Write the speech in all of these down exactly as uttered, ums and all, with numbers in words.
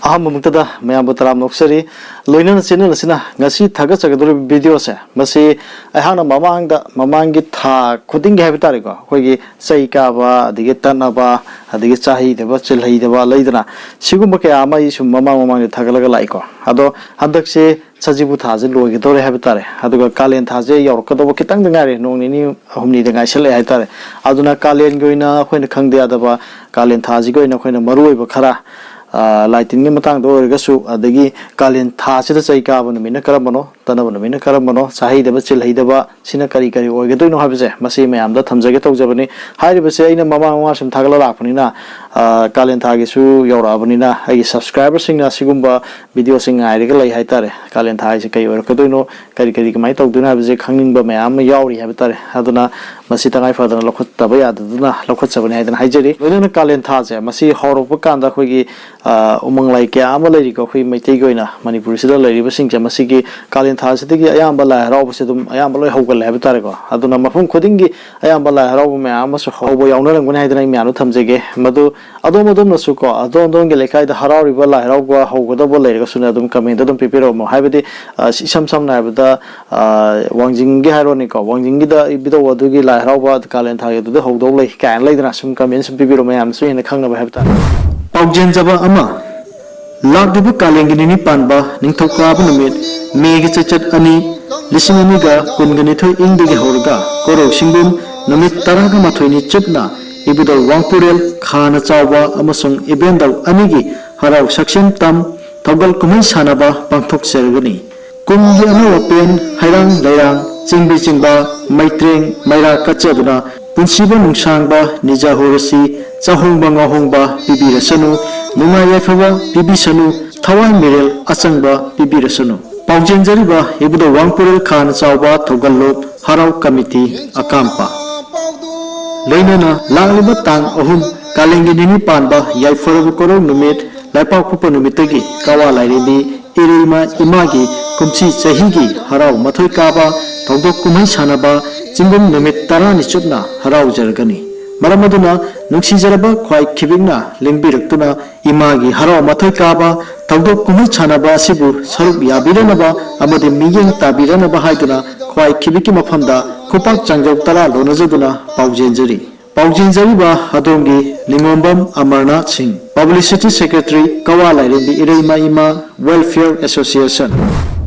ꯑꯍꯥꯟꯕꯃꯛꯇꯗ ꯃꯌꯥꯝꯕꯨ ꯇꯔꯥꯝꯅ ꯑꯣꯛꯆꯔꯤ꯫ ꯂꯣꯏꯅꯅ ꯆꯦꯟꯅꯅ ꯉꯁꯤ ꯊꯥꯒꯠꯆꯒꯗꯧꯔꯤꯕ ꯚꯤꯗꯤꯑꯣꯁꯦ, ꯃꯁꯤ ꯑꯩꯍꯥꯛꯅ ꯃꯃꯥꯡꯗ, ꯃꯃꯥꯡꯒꯤ ꯊꯥ ꯈꯨꯗꯤꯡꯒꯤ ꯍꯥꯏꯕ ꯇꯥꯔꯦꯀꯣ, ꯑꯩꯈꯣꯏꯒꯤ ꯆꯩ ꯀꯥꯕ, ꯑꯗꯒꯤ ꯇꯠꯅꯕ, ꯑꯗꯒꯤ ꯆꯥꯍꯩꯗꯕ, ꯆꯤꯜꯍꯩꯗꯕ ꯂꯩꯗꯅ, ꯁꯤꯒꯨꯝꯕ ꯀꯌꯥ ꯑꯃ ꯑꯩ ꯁꯨꯝ ꯃꯃꯥꯡ ꯃꯃꯥꯡꯗ ꯊꯥꯒꯠꯂꯒ ꯂꯥꯛꯏꯀꯣ꯫ ꯑꯗꯣ ꯍꯟꯗꯛꯁꯦ ꯁꯖꯤꯕꯨ ꯊꯥꯁꯦ ꯂꯣꯏꯒꯗꯧꯔꯦ ꯍꯥꯏꯕ ꯇꯥꯔꯦ꯫ ꯑꯗꯨꯒ ꯀꯥꯂꯦꯟ ꯊꯥꯁꯦ ꯌꯧꯔꯛꯀꯗꯧꯕ ꯈꯤꯇꯪꯗ ꯉꯥꯏꯔꯦ, ꯅꯣꯡ ꯅꯤꯅꯤ ꯍꯨꯝꯅꯤꯗ ꯉꯥꯏꯁꯜꯂꯛꯑꯦ ꯍꯥꯏꯕ ꯇꯥꯔꯦ꯫ ꯑꯗꯨꯅ ꯀꯥꯂꯦꯟꯒꯤ ꯑꯣꯏꯅ ꯑꯩꯈꯣꯏꯅ ꯈꯪꯗ ꯌꯥꯗꯕ, ꯀꯥꯂꯦꯟ ꯊꯥꯁꯤꯒꯤ ꯑꯣꯏꯅ ꯑꯩꯈꯣꯏꯅ ꯃꯔꯨ ꯑꯣꯏꯕ ꯈꯔ, ꯑ, ꯂꯥꯏ ꯇꯤꯟꯒꯤ ꯃꯇꯥꯡꯗ ꯑꯣꯏꯔꯒꯁꯨ, ꯑꯗꯒꯤ ꯀꯥꯂꯦꯟ ꯊꯥꯁꯤꯗ ꯆꯩ ꯀꯥꯕ ꯅꯨꯃꯤꯠꯅ ꯀꯔꯝꯕꯅꯣ, ꯇꯠꯅꯕ ꯅꯨꯃꯤꯠꯅ ꯀꯔꯝꯕꯅꯣ, ꯆꯥꯍꯩꯗꯕ ꯆꯤꯜꯍꯩꯗꯕ ꯁꯤꯅ ꯀꯔꯤ ꯀꯔꯤ ꯑꯣꯏꯒꯗꯣꯏꯅꯣ ꯍꯥꯏꯕꯁꯦ, ꯃꯁꯤ ꯃꯌꯥꯝꯗ ꯊꯝꯖꯒꯦ ꯇꯧꯖꯕꯅꯤ꯫ ꯍꯥꯏꯔꯤꯕꯁꯦ ꯑꯩꯅ ꯃꯃꯥꯡ ꯃꯃꯥꯡ ꯁꯨꯝ ꯊꯥꯒꯠꯂ ꯂꯥꯛꯄꯅꯤꯅ, ꯑ, ꯀꯥꯂꯦꯟ ꯊꯥꯒꯤꯁꯨ ꯌꯧꯔꯛꯑꯕꯅꯤꯅ, ꯑꯩꯒꯤ ꯁꯕꯁꯀ꯭ꯔꯥꯏꯕꯔꯁꯤꯡꯅ ꯁꯤꯒꯨꯝꯕ ꯚꯤꯗꯤꯑꯣꯁꯤꯡ ꯉꯥꯏꯔꯒ ꯂꯩ ꯍꯥꯏꯇꯥꯔꯦ꯫ ꯀꯥꯂꯦꯟ ꯊꯥ ꯍꯥꯏꯁꯦ ꯀꯩ ꯑꯣꯏꯔꯛꯀꯗꯣꯏꯅꯣ, ꯀꯔꯤ ꯀꯔꯤ ꯀꯃꯥꯏꯅ ꯇꯧꯗꯣꯏꯅꯣ ꯍꯥꯏꯕꯁꯦ ꯈꯪꯅꯤꯡꯕ ꯃꯌꯥꯝ ꯑꯃ ꯌꯥꯎꯔꯤ ꯍꯥꯏꯕ ꯇꯥꯔꯦ꯫ ꯑꯗꯨꯅ ꯃꯁꯤ ꯇꯉꯥꯏ ꯐꯗꯅ ꯂꯧꯈꯠꯇꯕ ꯌꯥꯗꯗꯨꯅ ꯂꯧꯈꯠꯆꯕꯅꯤ ꯍꯥꯏꯗꯅ ꯍꯥꯏꯖꯔꯤ꯫ ꯂꯣꯏꯅꯅ ꯀꯥꯂꯦꯟ ꯊꯥꯁꯦ ꯃꯁꯤ ꯍꯧꯔꯛꯄ ꯀꯥꯟꯗ ꯑꯩꯈꯣꯏꯒꯤ, ꯑ, ꯎꯃꯪ ꯂꯥꯏ ꯀꯌꯥ ꯑꯃ ꯂꯩꯔꯤꯀꯣ, ꯑꯩꯈꯣꯏ ꯃꯩꯇꯩꯒꯤ ꯑꯣꯏꯅ ꯃꯅꯤꯄꯨꯔꯁꯤꯗ ꯂꯩꯔꯤꯕꯁꯤꯡꯁꯦ, ꯃꯁꯤꯒꯤ ꯀꯥꯂꯦꯟ ꯊꯥꯁꯤꯗꯒꯤ ꯑꯌꯥꯝꯕ ꯂꯥꯏ ꯍꯔꯥꯎꯕꯁꯦ ꯑꯗꯨꯝ ꯑꯌꯥꯝꯕ ꯂꯣꯏ ꯍꯧꯒꯠꯂꯦ ꯍꯥꯏꯕ ꯇꯥꯔꯦꯀꯣ꯫ ꯑꯗꯨꯅ ꯃꯐꯝ ꯈꯨꯗꯤꯡꯒꯤ ꯑꯌꯥꯝꯕ ꯂꯥꯏ ꯍꯔꯥꯎꯕ ꯃꯌꯥꯝ ꯑꯃꯁꯨ ꯍꯧꯕ ꯌꯥꯎꯅꯔꯝꯒꯅꯤ ꯍꯥꯏꯗꯅ ꯑꯩ ꯃꯌꯥꯝꯗ ꯊꯝꯖꯒꯦ꯫ ꯃꯗꯨ ꯑꯗꯣꯝ ꯑꯗꯣꯝꯅꯁꯨ ꯀꯣ, ꯑꯗꯣꯝ ꯑꯗꯣꯝꯒꯤ ꯂꯩꯀꯥꯏꯗ ꯍꯔꯥꯎꯔꯤꯕ ꯂꯥꯏ ꯍꯔꯥꯎꯕ ꯍꯧꯒꯗꯧꯕ ꯂꯩꯔꯒꯁꯨꯅꯦ, ꯑꯗꯨꯝ ꯀꯃꯦꯟꯗ ꯑꯗꯨꯝ ꯄꯤꯕꯤꯔꯛꯑꯣ꯫ ꯍꯥꯏꯕꯗꯤ, ꯑ, ꯏꯁꯝ ꯁꯝꯅ ꯍꯥꯏꯔꯕꯗ, ꯑ, ꯋꯥꯡꯖꯤꯡꯒꯤ ꯍꯥꯏꯔꯣꯅꯦꯀꯣ, ꯋꯥꯡꯖꯤꯡꯒꯤꯗ ꯏꯕꯨꯙꯧ ꯑꯗꯨꯒꯤ ꯂꯥꯏ ꯍꯔꯥꯎꯕ ꯀꯥꯂꯦꯟ ꯊꯥꯒꯤ ꯑꯗꯨꯗ ꯍꯧꯗꯧ ꯂꯩ ꯀꯥꯏꯅ ꯂꯩꯗꯅ, ꯁꯨꯝ ꯀꯃꯦꯟ ꯁꯨꯝ ꯄꯤꯕꯤꯔꯛꯑꯣ, ꯃꯌꯥꯝꯅꯁꯨ ꯍꯦꯟꯅ ꯈꯪꯅꯕ ꯍꯥꯏꯕ ꯇꯥꯔꯦ꯫ ꯄꯥꯎꯖꯦꯟꯖꯕ ꯑꯃ꯫ ꯂꯥꯛꯂꯤꯕ ꯀꯥꯂꯦꯟꯒꯤ ꯅꯤꯅꯤ ꯄꯥꯟꯕ ꯅꯤꯡꯊꯧꯀꯥꯕ ꯅꯨꯃꯤꯠ, ꯃꯦꯒꯤ ꯆꯩꯆꯠ ꯑꯅꯤ, ꯂꯤꯁꯤꯡ ꯑꯅꯤꯒ ꯀꯨꯟꯒ ꯅꯤꯊꯣꯏ ꯏꯪꯗꯒꯤ ꯍꯧꯔꯒ ꯀꯣꯔꯧ ꯁꯤꯡꯕꯨꯝ ꯅꯨꯃꯤꯠ ꯇꯔꯥꯒ ꯃꯥꯊꯣꯏꯅꯤ ꯆꯨꯞꯅ ꯏꯕꯨꯙꯧ ꯋꯥꯡꯄꯨꯔꯦꯜ ꯈꯥꯅ ꯆꯥꯎꯕ ꯑꯃꯁꯨꯡ ꯏꯕꯦꯟꯗꯧ ꯑꯅꯤꯒꯤ ꯍꯔꯥꯎ ꯁꯛꯁꯦꯟ ꯇꯝ ꯊꯧꯒꯜ ꯀꯨꯝꯍꯩ ꯁꯥꯟꯅꯕ ꯄꯥꯡꯊꯣꯛꯆꯔꯒꯅꯤ꯫ ꯀꯨꯝꯒꯤ ꯑꯅꯧ ꯑꯄꯦꯟ, ꯍꯩꯔꯥꯡ ꯂꯩꯔꯥꯡ, ꯆꯤꯡꯕꯤ ꯆꯤꯡꯕ, ꯃꯩꯇ꯭ꯔꯦꯡ ꯃꯩꯔꯥ ꯀꯠꯆꯗꯨꯅ ꯄꯨꯟꯁꯤꯕ ꯅꯨꯡꯁꯥꯡꯕ ꯅꯤꯖꯥꯍꯣꯔꯁꯤ ꯆꯥꯍꯣꯡꯕ ꯉꯥꯍꯣꯡꯕ ꯄꯤꯕꯤꯔꯁꯅꯨ, ꯅꯨꯡꯉꯥꯏ ꯌꯥꯏꯐꯕ ꯄꯤꯕꯤꯁꯅꯨ, ꯊꯋꯥꯏ ꯃꯤꯔꯦꯜ ꯑꯆꯪꯕ ꯄꯤꯕꯤꯔꯁꯅꯨ꯫ ꯄꯥꯎꯖꯦꯟꯖꯔꯤꯕ ꯏꯕꯨꯙꯧ ꯋꯥꯡꯄꯨꯔꯦꯜ ꯈꯥꯅ ꯆꯥꯎꯕ ꯊꯧꯒꯜꯂꯣꯞ ꯍꯔꯥꯎ ꯀꯃꯤꯇꯤ ꯑꯀꯥꯝꯄ꯫ ꯂꯣꯏꯅꯅ ꯂꯥꯛꯂꯤꯕ ꯇꯥꯡ ꯑꯍꯨꯝ ꯀꯥꯂꯦꯟꯒꯤ ꯅꯤꯅꯤ ꯄꯥꯟꯕ ꯌꯥꯏꯐꯔꯕ ꯀꯣꯔꯧ ꯅꯨꯃꯤꯠ ꯂꯩꯄꯥꯛꯄꯣꯛꯄ ꯅꯨꯃꯤꯠꯇꯒꯤ ꯀꯋꯥ ꯂꯥꯏꯔꯦꯝꯕꯤ ꯏꯔꯩꯃ ꯏꯃꯥꯒꯤ ꯀꯨꯝꯁꯤ ꯆꯍꯤꯒꯤ ꯍꯔꯥꯎ ꯃꯊꯣꯏ ꯀꯥꯕ ꯊꯧꯗꯣꯛ ꯀꯨꯝꯍꯩ ꯁꯥꯟꯅꯕ ꯆꯤꯡꯒꯨꯝ ꯅꯨꯃꯤꯠ ꯇꯔꯥꯅꯤ ꯆꯨꯞꯅ ꯍꯔꯥꯎꯖꯔꯒꯅꯤ꯫ ꯃꯔꯝ ꯑꯗꯨꯅ ꯅꯨꯡꯁꯤꯖꯔꯕ ꯈ꯭ꯋꯥꯏ ꯈꯤꯕꯤꯛꯅ ꯂꯦꯡꯕꯤꯔꯛꯇꯨꯅ ꯏꯃꯥꯒꯤ ꯍꯔꯥꯎ ꯃꯊꯣꯏ ꯀꯥꯕ ꯊꯧꯗꯣꯛ ꯀꯨꯝꯍꯩ ꯁꯥꯟꯅꯕ ꯑꯁꯤꯕꯨ ꯁꯔꯨꯛ ꯌꯥꯕꯤꯔꯅꯕ ꯑꯃꯗꯤ ꯃꯤꯠꯌꯦꯡ ꯇꯥꯕꯤꯔꯅꯕ ꯍꯥꯏꯗꯨꯅ ꯈ꯭ꯋꯥꯏ ꯈꯤꯕꯤꯛꯀꯤ ꯃꯐꯝꯗ ꯈꯨꯄꯥꯛ ꯆꯥꯡꯖꯧ ꯇꯔꯥ ꯂꯣꯟꯅꯖꯗꯨꯅ ꯄꯥꯎꯖꯦꯟꯖꯔꯤ꯫ ꯄꯥꯎꯖꯦꯟꯖꯔꯤꯕ ꯑꯗꯣꯝꯒꯤ ꯅꯤꯉꯣꯝꯕꯝ ꯑꯃꯔꯅꯥꯊ ꯁꯤꯡ, Publicity Secretary, ꯀꯋꯥ ꯂꯥꯏꯔꯦꯝꯕꯤ ꯏꯔꯩꯃ ꯏꯃꯥ Welfare Association꯫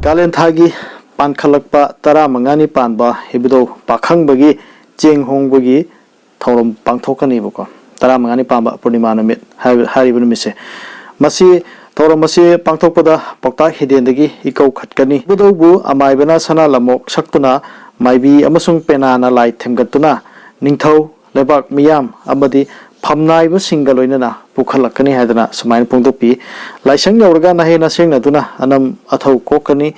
ꯀꯥꯂꯦꯟ ꯊꯥꯒꯤ ꯄꯥꯟꯈꯠꯂꯛꯄ ꯇꯔꯥꯃꯉꯥꯅꯤ ꯄꯥꯟꯕ ꯏꯕꯨꯙꯧ ꯄꯥꯈꯪꯕꯒꯤ ꯆꯦꯡ ꯍꯣꯡꯕꯒꯤ ꯊꯧꯔꯝ ꯄꯥꯡꯊꯣꯛꯀꯅꯦꯕꯀꯣ꯫ ꯇꯔꯥꯃꯉꯥꯅꯤ ꯄꯥꯟꯕ ꯄꯨꯔꯅꯤꯃꯥ ꯅꯨꯃꯤꯠ ꯍꯥꯏꯕ, ꯍꯥꯏꯔꯤꯕ ꯅꯨꯃꯤꯠꯁꯦ꯫ ꯃꯁꯤ ꯊꯧꯔꯝ ꯑꯁꯤ ꯄꯥꯡꯊꯣꯛꯄꯗ ꯄꯥꯎꯇꯥꯛ ꯍꯤꯗꯦꯟꯗꯒꯤ ꯏꯀꯧ ꯈꯠꯀꯅꯤ꯫ ꯏꯕꯨꯙꯧꯕꯨ ꯑꯃꯥꯏꯕꯅ ꯁꯅꯥ ꯂꯝꯃꯣꯛ ꯁꯛꯇꯨꯅ ꯃꯥꯏꯕꯤ ꯑꯃꯁꯨꯡ ꯄꯦꯅꯥꯅ ꯂꯥꯏ ꯊꯦꯝꯒꯠꯇꯨꯅ ꯅꯤꯡꯊꯧ, ꯂꯩꯕꯥꯛ ꯃꯤꯌꯥꯝ ꯑꯃꯗꯤ ꯐꯝꯅꯥꯏꯕꯁꯤꯡꯒ ꯂꯣꯏꯅꯅ ꯄꯨꯈꯠꯂꯛꯀꯅꯤ ꯍꯥꯏꯗꯅ ꯁꯨꯃꯥꯏꯅ ꯐꯣꯡꯗꯣꯛꯄꯤ꯫ ꯂꯥꯏꯁꯪ ꯌꯧꯔꯒ ꯅꯍꯦ ꯅꯁꯦꯡꯅꯗꯨꯅ ꯑꯅꯝ ꯑꯊꯧ ꯀꯣꯛꯀꯅꯤ꯫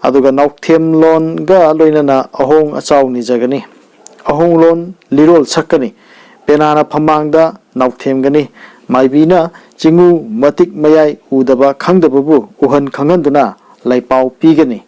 ꯑꯗꯨꯒ ꯅꯥꯎꯊꯦꯝꯂꯣꯟꯒ ꯂꯣꯏꯅꯅ ꯑꯍꯣꯡ ꯑꯆꯥꯎ ꯅꯤꯖꯒꯅꯤ꯫ ꯑꯍꯣꯡꯂꯣꯟ ꯂꯤꯔꯣꯜ ꯁꯛꯀꯅꯤ꯫ ꯄꯦꯅꯥꯅ ꯐꯝꯃꯥꯡꯗ ꯅꯥꯎꯊꯦꯝꯒꯅꯤ꯫ ꯃꯥꯏꯕꯤꯅ ꯆꯤꯡꯉꯨ ꯃꯇꯤꯛ ꯃꯌꯥꯏ ꯎꯗꯕ ꯈꯪꯗꯕꯕꯨ ꯎꯍꯟ ꯈꯪꯍꯟꯗꯨꯅ ꯂꯥꯏꯄꯥꯎ ꯄꯤꯒꯅꯤ꯫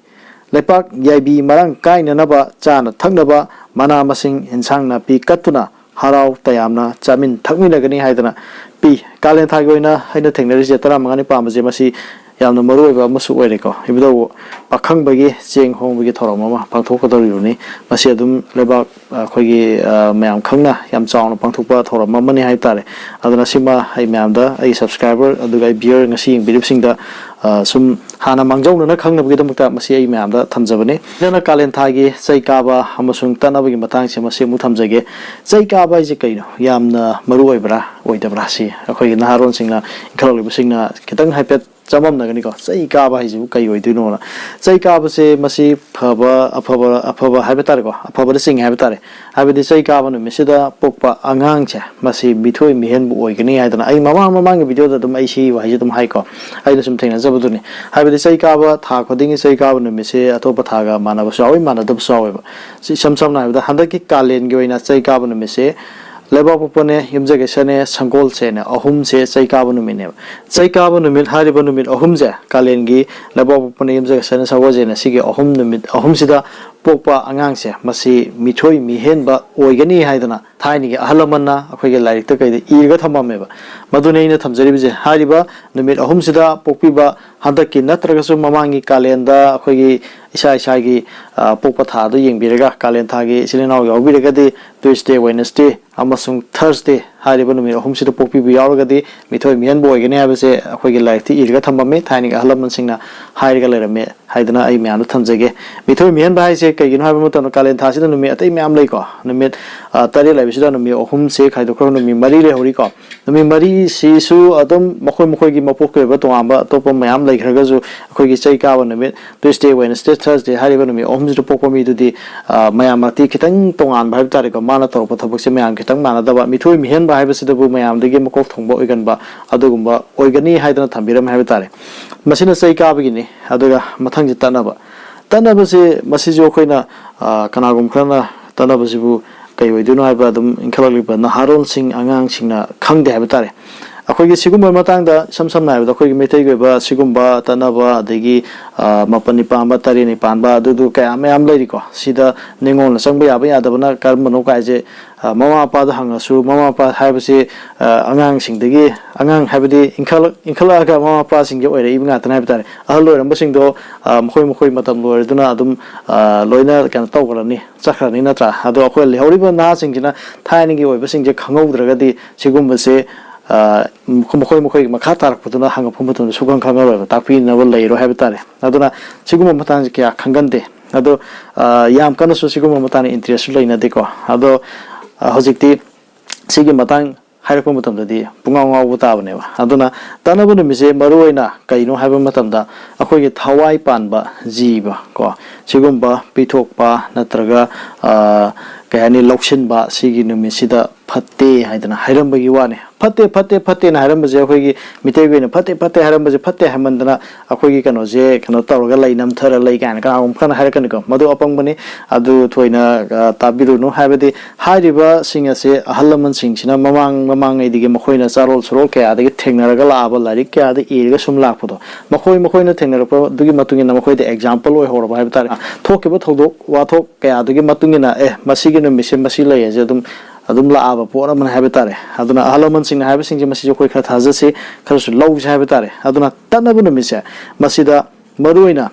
ꯂꯩꯄꯥꯛ ꯌꯥꯏꯕꯤ ꯃꯔꯥꯡ ꯀꯥꯏꯅꯅꯕ ꯆꯥꯅ ꯊꯛꯅꯕ ꯃꯅꯥ ꯃꯁꯤꯡ, ꯏꯟꯁꯥꯡ ꯅꯥꯄꯤ ꯀꯠꯇꯨꯅ ꯍꯔꯥꯎ ꯇꯌꯥꯝꯅ ꯆꯥꯃꯤꯟ ꯊꯛꯃꯤꯟꯅꯒꯅꯤ ꯍꯥꯏꯗꯅ ꯄꯤ꯫ ꯀꯥꯂꯦꯟ ꯊꯥꯒꯤ ꯑꯣꯏꯅ ꯑꯩꯅ ꯊꯦꯡꯅꯔꯤꯁꯦ ꯇꯔꯥꯃꯉꯥꯅꯤ ꯄꯥꯟꯕꯁꯦ, ꯃꯁꯤ ꯌꯥꯝꯅ ꯃꯔꯨ ꯑꯣꯏꯕ ꯑꯃꯁꯨ ꯑꯣꯏꯔꯦꯀꯣ꯫ ꯏꯕꯨꯙꯧ ꯄꯥꯈꯪꯕꯒꯤ ꯆꯦꯡ ꯍꯣꯡꯕꯒꯤ ꯊꯧꯔꯝ ꯑꯃ ꯄꯥꯡꯊꯣꯛꯀꯗꯧꯔꯤꯕꯅꯤ꯫ ꯃꯁꯤ ꯑꯗꯨꯝ ꯂꯩꯕꯥꯛ, ꯑꯩꯈꯣꯏꯒꯤ, ꯑ, ꯃꯌꯥꯝ ꯈꯪꯅ ꯌꯥꯝ ꯆꯥꯎꯅ ꯄꯥꯡꯊꯣꯛꯄ ꯊꯧꯔꯝ ꯑꯃꯅꯤ ꯍꯥꯏꯕ ꯇꯥꯔꯦ꯫ ꯑꯗꯨꯅ ꯁꯤꯃ ꯑꯩ ꯃꯌꯥꯝꯗ, ꯑꯩꯒꯤ subscriber ꯑꯗꯨꯒ ꯑꯩ viewer ꯉꯁꯤ ꯌꯦꯡꯕꯤꯔꯤꯕꯁꯤꯡꯗ, ꯑ, ꯁꯨꯝ ꯍꯥꯟꯅ ꯃꯥꯡꯖꯧꯅꯅ ꯈꯪꯅꯕꯒꯤꯗꯃꯛꯇ ꯃꯁꯤ ꯑꯩ ꯃꯌꯥꯝꯗ ꯊꯝꯖꯕꯅꯤ꯫ ꯑꯗꯨꯅ ꯀꯥꯂꯦꯟ ꯊꯥꯒꯤ ꯆꯩ ꯀꯥꯕ ꯑꯃꯁꯨꯡ ꯇꯠꯅꯕꯒꯤ ꯃꯇꯥꯡꯁꯦ ꯃꯁꯤ ꯑꯃꯨꯛ ꯊꯝꯖꯒꯦ꯫ ꯆꯩ ꯀꯥꯕ ꯍꯥꯏꯁꯦ ꯀꯩꯅꯣ? ꯌꯥꯝꯅ ꯃꯔꯨ ꯑꯣꯏꯕ꯭ꯔꯥ, ꯑꯣꯏꯗꯕ꯭ꯔꯥ? ꯁꯤ ꯑꯩꯈꯣꯏꯒꯤ ꯅꯍꯥꯔꯣꯟꯁꯤꯡꯅ, ꯏꯟꯈꯠꯂꯛꯂꯤꯕꯁꯤꯡꯅ ꯈꯤꯇꯪ ꯍꯥꯏꯐꯦꯠ ꯆꯃꯝꯅꯒꯅꯤꯀꯣ꯫ ꯆꯩ ꯀꯥꯕ ꯍꯥꯏꯁꯤꯕꯨ ꯀꯩ ꯑꯣꯏꯗꯣꯏꯅꯣꯅ꯫ ꯆꯩ ꯀꯥꯕꯁꯦ ꯃꯁꯤ ꯐꯕ, ꯑꯐꯕ, ꯑꯐꯕ ꯍꯥꯏꯕ ꯇꯥꯔꯦꯀꯣ, ꯑꯐꯕꯗ ꯆꯤꯡꯉꯦ ꯍꯥꯏꯕ ꯇꯥꯔꯦ꯫ ꯍꯥꯏꯕꯗꯤ ꯆꯩ ꯀꯥꯕ ꯅꯨꯃꯤꯠꯁꯤꯗ ꯄꯣꯛꯄ ꯑꯉꯥꯡꯁꯦ ꯃꯁꯤ ꯃꯤꯊꯣꯏ ꯃꯤꯍꯦꯟꯕ ꯑꯣꯏꯒꯅꯤ ꯍꯥꯏꯗꯅ ꯑꯩ ꯃꯃꯥꯡ ꯃꯃꯥꯡꯒꯤ videoꯗ ꯑꯗꯨꯝ ꯑꯩ ꯁꯤ ꯋꯥꯍꯩꯁꯦ ꯑꯗꯨꯝ ꯍꯥꯏꯀꯣ꯫ ꯑꯩꯅ ꯁꯨꯝ ꯊꯦꯡꯅꯖꯕꯗꯨꯅꯤ꯫ ꯍꯥꯏꯕꯗꯤ ꯆꯩ ꯀꯥꯕ ꯊꯥ ꯈꯨꯗꯤꯡꯒꯤ ꯆꯩ ꯀꯥꯕ ꯅꯨꯃꯤꯠꯁꯦ ꯑꯇꯣꯞꯄ ꯊꯥꯒ ꯃꯥꯟꯅꯕꯁꯨ ꯌꯥꯎꯋꯤ, ꯃꯥꯟꯅꯗꯕꯁꯨ ꯌꯥꯎꯋꯦꯕ꯫ ꯁꯤ ꯏꯁꯝ ꯁꯝꯅ ꯍꯥꯏꯔꯕꯗ ꯍꯟꯗꯛꯀꯤ ꯀꯥꯂꯦꯟꯒꯤ ꯑꯣꯏꯅ ꯆꯩ ꯀꯥꯕ ꯅꯨꯃꯤꯠꯁꯦ ꯂꯩꯕꯥꯛꯄꯣꯛꯄꯅꯦ, ꯌꯨꯝꯖꯀꯩꯁꯅꯦ, ꯁꯪꯒꯣꯜꯁꯦꯅꯦ, ꯑꯍꯨꯝꯁꯦ ꯆꯩ ꯀꯥꯕ ꯅꯨꯃꯤꯠꯅꯦꯕ꯫ ꯆꯩ ꯀꯥꯕ ꯅꯨꯃꯤꯠ ꯍꯥꯏꯔꯤꯕ ꯅꯨꯃꯤꯠ ꯑꯍꯨꯝꯁꯦ, ꯀꯥꯂꯦꯟꯒꯤ ꯂꯩꯕꯥꯛꯄꯣꯛꯄꯅꯦ, ꯌꯨꯝꯖꯀꯩꯁꯅꯦ, ꯁꯪꯒꯣꯜꯁꯦꯅꯦ, ꯁꯤꯒꯤ ꯑꯍꯨꯝ ꯅꯨꯃꯤꯠ ꯑꯍꯨꯝꯁꯤꯗ ꯄꯣꯛꯄ ꯑꯉꯥꯡꯁꯦ ꯃꯁꯤ ꯃꯤꯊꯣꯏ ꯃꯤꯍꯦꯟꯕ ꯑꯣꯏꯒꯅꯤ ꯍꯥꯏꯗꯅ ꯊꯥꯏꯅꯒꯤ ꯑꯍꯜ ꯂꯃꯟꯅ ꯑꯩꯈꯣꯏꯒꯤ ꯂꯥꯏꯔꯤꯛꯇ ꯀꯩꯗ ꯏꯔꯒ ꯊꯝꯃꯝꯃꯦꯕ꯫ ꯃꯗꯨꯅꯤ ꯑꯩꯅ ꯊꯝꯖꯔꯤꯕꯁꯦ꯫ ꯍꯥꯏꯔꯤꯕ ꯅꯨꯃꯤꯠ ꯑꯍꯨꯝꯁꯤꯗ ꯄꯣꯛꯄꯤꯕ, ꯍꯟꯗꯛꯀꯤ ꯅꯠꯇ꯭ꯔꯒꯁꯨ ꯃꯃꯥꯡꯒꯤ ꯀꯥꯂꯦꯟꯗ ꯑꯩꯈꯣꯏꯒꯤ ꯏꯁꯥ ꯏꯁꯥꯒꯤ, ꯑ, ꯄꯣꯛꯄ ꯊꯥꯗꯣ ꯌꯦꯡꯕꯤꯔꯒ, ꯀꯥꯂꯦꯟ ꯊꯥꯒꯤ ꯏꯆꯤꯜ ꯏꯅꯥꯎ ꯌꯥꯎꯕꯤꯔꯒꯗꯤ Tuesday, Wednesday ꯑꯃꯁꯨꯡ Thursday ꯍꯥꯏꯔꯤꯕ ꯅꯨꯃꯤꯠ ꯑꯍꯨꯝꯁꯤꯗ ꯄꯣꯛꯄꯤꯕ ꯌꯥꯎꯔꯒꯗꯤ ꯃꯤꯊꯣꯏ ꯃꯤꯍꯦꯟꯕ ꯑꯣꯏꯒꯅꯤ ꯍꯥꯏꯕꯁꯦ ꯑꯩꯈꯣꯏꯒꯤ ꯂꯥꯏꯔꯤꯛꯇ ꯏꯔꯒ ꯊꯝꯃꯝꯃꯤ, ꯊꯥꯏꯅꯒꯤ ꯑꯍꯜ ꯂꯃꯟꯁꯤꯡꯅ ꯍꯥꯏꯔꯒ ꯂꯩꯔꯝꯃꯤ ꯍꯥꯏꯗꯅ ꯑꯩ ꯃꯌꯥꯝꯗ ꯊꯝꯖꯒꯦ꯫ ꯃꯤꯊꯣꯏ ꯃꯤꯍꯦꯟꯕ ꯍꯥꯏꯁꯦ ꯀꯩꯒꯤꯅꯣ ꯍꯥꯏꯕ ꯃꯇꯝꯗ, ꯀꯥꯂꯦꯟ ꯊꯥꯁꯤꯗ ꯅꯨꯃꯤꯠ ꯑꯇꯩ ꯃꯌꯥꯝ ꯂꯩꯀꯣ, ꯅꯨꯃꯤꯠ, ꯑ, ꯇꯔꯦꯠ ꯂꯩꯕꯁꯤꯗ ꯅꯨꯃꯤꯠ ꯑꯍꯨꯝꯁꯦ ꯈꯥꯏꯗꯣꯛꯈ꯭ꯔꯒ ꯅꯨꯃꯤꯠ ꯃꯔꯤ ꯂꯩꯍꯧꯔꯤꯀꯣ꯫ ꯅꯨꯃꯤꯠ ꯃꯔꯤꯁꯤꯁꯨ ꯑꯗꯨꯝ ꯃꯈꯣꯏ ꯃꯈꯣꯏꯒꯤ ꯃꯄꯣꯛꯀꯤ ꯑꯣꯏꯕ ꯇꯣꯉꯥꯟꯕ ꯑꯇꯣꯞꯄ ꯃꯌꯥꯝ ꯂꯩꯈ꯭ꯔꯒꯁꯨ, ꯑꯩꯈꯣꯏꯒꯤ ꯆꯩ ꯀꯥꯕ ꯅꯨꯃꯤꯠ Tuesday, Wednesday, Thursday ꯍꯥꯏꯔꯤꯕ ꯅꯨꯃꯤꯠ ꯑꯍꯨꯝꯁꯤꯗ ꯄꯣꯛꯄ ꯃꯤꯗꯨꯗꯤ, ꯑ, ꯃꯌꯥꯝ ꯃꯔꯛꯇꯤ ꯈꯤꯇꯪ ꯇꯣꯉꯥꯟꯕ ꯍꯥꯏꯕ ꯇꯥꯔꯦꯀꯣ꯫ ꯃꯥꯅ ꯇꯧꯔꯛꯄ ꯊꯕꯛꯁꯦ ꯃꯌꯥꯝ ꯈꯤꯇꯪ ꯃꯥꯟꯅꯗꯕ, ꯃꯤꯊꯣꯏ ꯃꯤꯍꯦꯟꯕ ꯍꯥꯏꯕꯁꯤꯗꯕꯨ ꯃꯌꯥꯝꯗꯒꯤ ꯃꯀꯣꯛ ꯊꯣꯡꯕ ꯑꯣꯏꯒꯟꯕ ꯑꯗꯨꯒꯨꯝꯕ ꯑꯣꯏꯒꯅꯤ ꯍꯥꯏꯗꯅ ꯊꯝꯕꯤꯔꯝꯃꯦ ꯍꯥꯏꯕ ꯇꯥꯔꯦ꯫ ꯃꯁꯤꯅ ꯆꯩ ꯀꯥꯕꯒꯤꯅꯤ꯫ ꯑꯗꯨꯒ ꯃꯊꯪꯁꯦ ꯇꯠꯅꯕ꯫ ꯇꯠꯅꯕꯁꯦ ꯃꯁꯤꯁꯨ ꯑꯩꯈꯣꯏꯅ, ꯑ, ꯀꯅꯥꯒꯨꯝꯕ ꯈꯔꯅ ꯇꯠꯅꯕꯁꯤꯕꯨ ꯀꯩ ꯑꯣꯏꯗꯣꯏꯅꯣ ꯍꯥꯏꯕ ꯑꯗꯨꯝ ꯏꯟꯈꯠꯂꯛꯂꯤꯕ ꯅꯍꯥꯔꯣꯜꯁꯤꯡ, ꯑꯉꯥꯡꯁꯤꯡꯅ ꯈꯪꯗꯦ ꯍꯥꯏꯕ ꯇꯥꯔꯦ꯫ ꯑꯩꯈꯣꯏꯒꯤ ꯁꯤꯒꯨꯝꯕ ꯃꯇꯥꯡꯗ ꯏꯁꯝ ꯁꯝꯅ ꯍꯥꯏꯔꯕꯗ ꯑꯩꯈꯣꯏꯒꯤ ꯃꯩꯇꯩꯒꯤ ꯑꯣꯏꯕ ꯁꯤꯒꯨꯝꯕ ꯇꯠꯅꯕ, ꯑꯗꯒꯤ, ꯑ, ꯃꯥꯄꯟꯅꯤ ꯄꯥꯟꯕ, ꯇꯔꯦꯠꯅꯤ ꯄꯥꯟꯕ, ꯑꯗꯨꯗꯨ ꯀꯌꯥ ꯃꯌꯥꯝ ꯂꯩꯔꯤꯀꯣ꯫ ꯁꯤꯗ ꯅꯤꯉꯣꯜꯅ ꯆꯪꯕ ꯌꯥꯕ ꯌꯥꯗꯕꯅ ꯀꯔꯝꯕꯅꯣ ꯀꯥꯏꯁꯦ, ꯑ, ꯃꯃꯥ ꯃꯄꯥꯗ ꯍꯪꯉꯁꯨ, ꯃꯃꯥ ꯃꯄꯥ ꯍꯥꯏꯕꯁꯤ, ꯑ, ꯑꯉꯥꯡꯁꯤꯡꯗꯒꯤ, ꯑꯉꯥꯡ ꯍꯥꯏꯕꯗꯤ ꯏꯟꯈꯠꯂꯛ-, ꯏꯟꯈꯠꯂꯛꯑꯒ ꯃꯃꯥ ꯃꯄꯥꯁꯤꯡꯁꯦ ꯑꯣꯏꯔꯛꯏꯕ ꯉꯥꯛꯇꯅꯤ ꯍꯥꯏꯕ ꯇꯥꯔꯦ꯫ ꯑꯍꯜ ꯑꯣꯏꯔꯝꯕꯁꯤꯡꯗꯣ, ꯑ, ꯃꯈꯣꯏ ꯃꯈꯣꯏ ꯃꯇꯝ ꯂꯣꯏꯔꯗꯨꯅ ꯑꯗꯨꯝ, ꯑ, ꯂꯣꯏꯅ ꯀꯩꯅꯣ ꯇꯧꯈ꯭ꯔꯅꯤ, ꯆꯠꯈ꯭ꯔꯅꯤ ꯅꯠꯇ꯭ꯔꯥ? ꯑꯗꯣ ꯑꯩꯈꯣꯏ ꯂꯩꯍꯧꯔꯤꯕ ꯅꯍꯥꯁꯤꯡꯁꯤꯅ ꯊꯥꯏꯅꯒꯤ ꯑꯣꯏꯕꯁꯤꯡꯁꯦ ꯈꯪꯍꯧꯗ꯭ꯔꯒꯗꯤ ꯁꯤꯒꯨꯝꯕꯁꯦ, ꯑ, ꯃꯈꯣꯏ ꯃꯈꯣꯏꯒꯤ ꯃꯈꯥ ꯇꯥꯔꯛꯄꯗꯨꯅ ꯍꯪꯉꯛꯄ ꯃꯇꯝꯗ ꯁꯨꯈꯪ ꯈꯪꯉꯔꯣꯏꯕ, ꯇꯥꯛꯄꯤꯅꯕ ꯂꯩꯔꯣꯏ ꯍꯥꯏꯕ ꯇꯥꯔꯦ꯫ ꯑꯗꯨꯅ ꯁꯤꯒꯨꯝꯕ ꯃꯇꯥꯡꯁꯦ ꯀꯌꯥ ꯈꯪꯒꯟꯗꯦ꯫ ꯑꯗꯣ, ꯑ, ꯌꯥꯝ ꯀꯟꯅꯁꯨ ꯁꯤꯒꯨꯝꯕ ꯃꯇꯥꯡꯗ interest ꯁꯨ ꯂꯩꯅꯗꯦꯀꯣ꯫ ꯑꯗꯣ, ꯑ, ꯍꯧꯖꯤꯛꯇꯤ ꯁꯤꯒꯤ ꯃꯇꯥꯡ ꯍꯥꯏꯔꯛꯄ ꯃꯇꯝꯗꯗꯤ ꯄꯨꯡꯉꯥꯎ ꯉꯥꯎꯕ ꯇꯥꯕꯅꯦꯕ꯫ ꯑꯗꯨꯅ ꯇꯠꯅꯕ ꯅꯨꯃꯤꯠꯁꯦ ꯃꯔꯨ ꯑꯣꯏꯅ ꯀꯩꯅꯣ ꯍꯥꯏꯕ ꯃꯇꯝꯗ ꯑꯩꯈꯣꯏꯒꯤ ꯊꯋꯥꯏ ꯄꯥꯟꯕ ꯖꯤꯕ ꯀꯣ, ꯁꯤꯒꯨꯝꯕ ꯄꯤꯊꯣꯛꯄ ꯅꯠꯇ꯭ꯔꯒ, ꯑ, ꯀꯩ ꯍꯥꯏꯅꯤ, ꯂꯧꯁꯤꯟꯕ, ꯁꯤꯒꯤ ꯅꯨꯃꯤꯠꯁꯤꯗ ꯐꯠꯇꯦ ꯍꯥꯏꯗꯅ ꯍꯥꯏꯔꯝꯕꯒꯤ ꯋꯥꯅꯤ꯫ ꯐꯠꯇꯦ, ꯐꯠꯇꯦ, ꯐꯠꯇꯦꯅ ꯍꯥꯏꯔꯝꯕꯁꯦ, ꯑꯩꯈꯣꯏꯒꯤ ꯃꯤꯇꯩꯒꯤ ꯑꯣꯏꯅ ꯐꯠꯇꯦ, ꯐꯠꯇꯦ ꯍꯥꯏꯔꯝꯕꯁꯦ ꯐꯠꯇꯦ ꯍꯥꯏꯃꯟꯗꯅ ꯑꯩꯈꯣꯏꯒꯤ ꯀꯩꯅꯣꯁꯦ ꯀꯩꯅꯣ ꯇꯧꯔꯒ ꯂꯩ, ꯅꯝꯊꯔ ꯂꯩ ꯀꯥꯏꯅ ꯀꯅꯥꯒꯨꯝꯕ ꯈꯔꯅ ꯍꯥꯏꯔꯛꯀꯅꯤꯀꯣ꯫ ꯃꯗꯨ ꯑꯄꯪꯕꯅꯤ, ꯑꯗꯨ ꯊꯣꯏꯅ, ꯑ, ꯇꯥꯕꯤꯔꯨꯅꯨ꯫ ꯍꯥꯏꯕꯗꯤ ꯍꯥꯏꯔꯤꯕꯁꯤꯡ ꯑꯁꯦ ꯑꯍꯜ ꯂꯃꯟꯁꯤꯡꯁꯤꯅ ꯃꯃꯥꯡ ꯃꯃꯥꯡꯉꯩꯗꯒꯤ ꯃꯈꯣꯏꯅ ꯆꯥꯔꯣꯜ ꯁꯨꯔꯣꯜ ꯀꯌꯥꯗꯒꯤ ꯊꯦꯡꯅꯔꯒ ꯂꯥꯛꯑꯕ, ꯂꯥꯏꯔꯤꯛ ꯀꯌꯥꯗ ꯏꯔꯒ ꯁꯨꯝ ꯂꯥꯛꯄꯗꯣ, ꯃꯈꯣꯏ ꯃꯈꯣꯏꯅ ꯊꯦꯡꯅꯔꯛꯄꯗꯨꯒꯤ ꯃꯇꯨꯡ ꯏꯟꯅ ꯃꯈꯣꯏꯗ ꯑꯦꯛꯖꯥꯝꯄꯜ ꯑꯣꯏꯍꯧꯔꯕ ꯍꯥꯏꯕ ꯇꯥꯔꯦ꯫ ꯊꯣꯛꯈꯤꯕ ꯊꯧꯗꯣꯛ ꯋꯥꯊꯣꯛ ꯀꯌꯥꯗꯨꯒꯤ ꯃꯇꯨꯡ ꯏꯟꯅ, ꯑꯦ, ꯃꯁꯤꯒꯤ ꯅꯨꯃꯤꯠꯁꯦ ꯃꯁꯤ ꯂꯩ ꯍꯥꯏꯁꯦ ꯑꯗꯨꯝ ꯑꯗꯨꯝ ꯂꯥꯛꯑꯕ ꯄꯣꯠ ꯑꯃꯅꯤ ꯍꯥꯏꯕ ꯇꯥꯔꯦ꯫ ꯑꯗꯨꯅ ꯑꯍꯜ ꯂꯃꯟꯁꯤꯡꯅ ꯍꯥꯏꯕꯁꯤꯡꯁꯦ ꯃꯁꯤꯁꯨ ꯑꯩꯈꯣꯏ ꯈꯔ ꯊꯥꯖꯁꯤ, ꯈꯔꯁꯨ ꯂꯧꯁꯤ ꯍꯥꯏꯕ ꯇꯥꯔꯦ꯫ ꯑꯗꯨꯅ ꯇꯠꯅꯕ ꯅꯨꯃꯤꯠꯁꯦ, ꯃꯁꯤꯗ ꯃꯔꯨꯑꯣꯏꯅ